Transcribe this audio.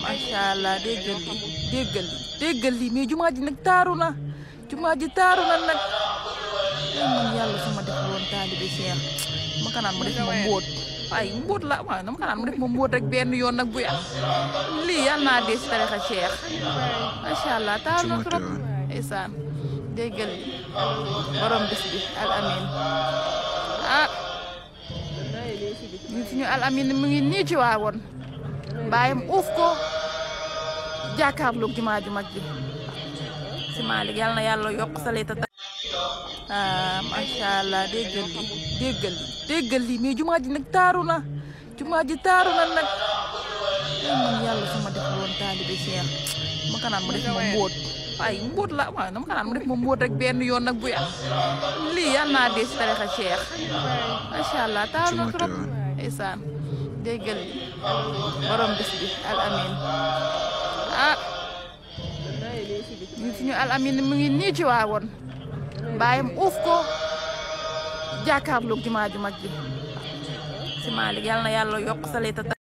macha allah déggal li mais jumaa ji nag taaru na nag man yàlla su ma def woon taalibe Cheikh ma kanaan mu def ma mbóot waaye mbóot la waaye dama kanaan mu def ma mbóot rek benn yoon nag bu yàq lii yàlla naa dee si tarixa Cheikh macha allah taaru na trop ndeysaan déggal li borom bis bi al amin ñu suñu al amin mu ngi nii ci waawoon bàyyam uuf ko jàkkaarloog jumaa ju mag ji si Malick yàlla na yàlla yokk sa lay tata macha allah déggal li mais jumaa ji nag taaru na nag man yàlla su ma def woon taalibe Cheikh ma kanaan mu def ma mbóot waaye mbóot la waaye dama kanaan mu def ma mbóot rek benn yoon nag bu yàq lii yàlla naa dee si tarixa Cheikh macha allah taaru na trop ndeysaan déggal li borom bis bi al amin ñu suñu al amin mu ngi nii ci waawoon bàyyam uuf ko jàkkaarloog jumaa ju mag ji si Malick yàlla na yàlla yokk sa lay tata